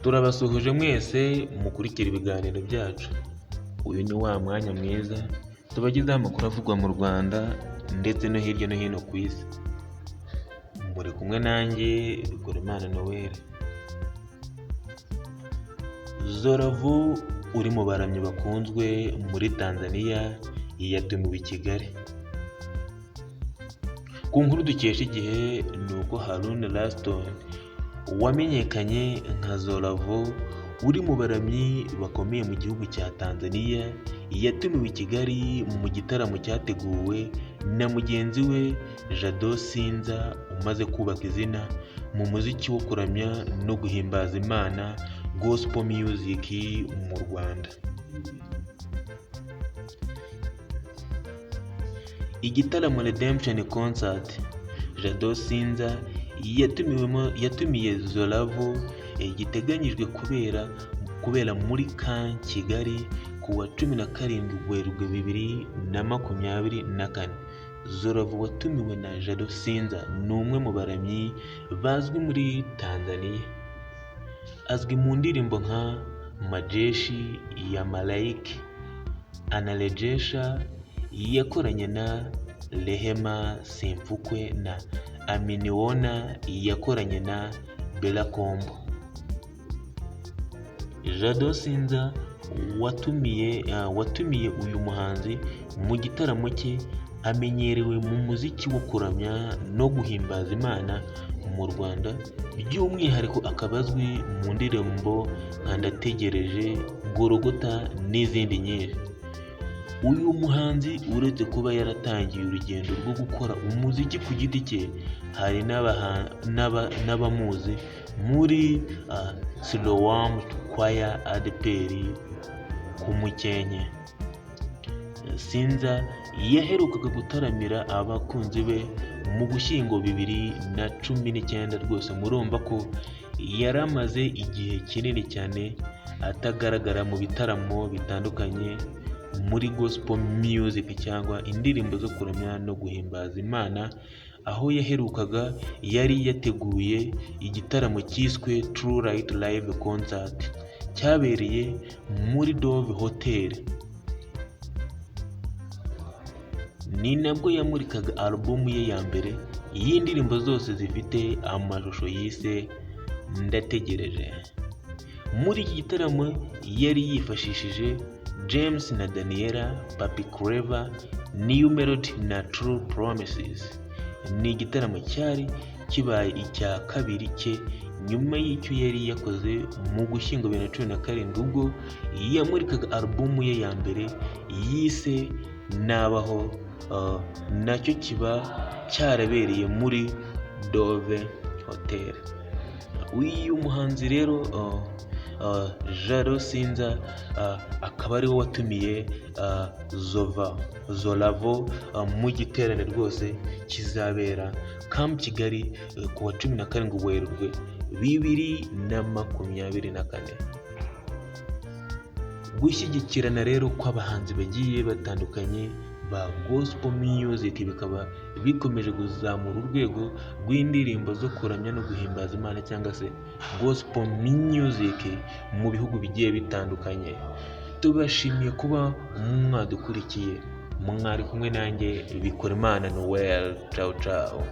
Turabasuhuje mwese mukurikira ibiganiro byacu. Uyu ni wa mwanya mwiza tubagezaho amakuru avugwa mu Rwanda ndetse no hirya no hino ku isi. Muri kumwe nanjye Bikorimana Noel. Zoravu uri mu baramyi bakunzwe muri Tanzania yatumiwe i Kigali. Ku nkuru dukesha igihe ni uko Harun Laston wamenyekanye nka Zoravo uri mu baramyi bakomeye mu gihugu cya Tanzania yatumiwe i Kigali mu gitaramo cyateguwe na mugenzi we Jado Sinza umaze kubaka izina mu muziki wo kuramya no guhimbaza Imana Gospel Music mu Rwanda. Igitaramo Redemption Concert Jado Sinza yatumiwemo yatumiye Zoravo giteganyijwe kubera muri Camp Kigali ku wa 17 Werurwe 2024. Zoravo watumiwe na Jado Sinza ni umwe mu baramyi bazwi muri Tanzania. Azwi mu ndirimbo nka Majeshi ya Malaika, Anarejesha yakoranye na Rehema Simfukwe na Aminiwona yakoranye na Bella Kombo. Jado Sinza watumiye uyu muhanzi mu gitaramo cye amenyerewe mu muziki wo kuramya no guhimbaza Imana mu Rwanda by'umwihariko akaba azwi mu ndirimbo nka Ndategereje, Gorogota n'izindi nyinshi. Uyu muhanzi uretse kuba yaratangiye urugendo rwo gukora umuziki ku giti cye, hari n'abamuzi muri Siloam Choir ADEPR ku Mukenke. Sinza yaherukaga gutaramira abakunzi be mu Gushyingo 2019, rwose murumva ko yari amaze igihe kinini cyane atagaragara mu bitaramo bitandukanye muri gospel music cyangwa indirimbo zo kuramya no guhimbaza Imana, aho yaherukaga yari yateguye igitaramo cyiswe True Light Live Concert cyabereye muri Dove Hotel. Ni nabwo yamurikaga alubumu ye ya mbere y'indirimbo zose zifite amashusho yise Ndategereje. Muri iki gitaramo yari yifashishije James na Daniella, Papi Clever, New Melody na True Promises. Ni igitaramo cyari kibaye icya kabiri cye nyuma y'icyo yari yakoze mu Gushyingo 2017 ubwo yamurikaga alubumu ye ya mbere yise Nabaho, nacyo kiba cyarabereye muri Dove Hotel. Uyu muhanzi rero Jado Sinza akaba ariwe watumiye Zoravo mu giterane rwose kizabera Camp Kigali ku wa 17 Werurwe 2024. Gushyigikirana rero kw'abahanzi bagiye batandukanye ba gospel music bikaba bikomeje kuzamura urwego rw'indirimbo zo kuramya no guhimbaza Imana cyangwa se gospel music mu bihugu bigiye bitandukanye. Tubashimiye kuba mwadukurikiye, mwari kumwe nanjye Bikorimana Noel. Ciao ciao.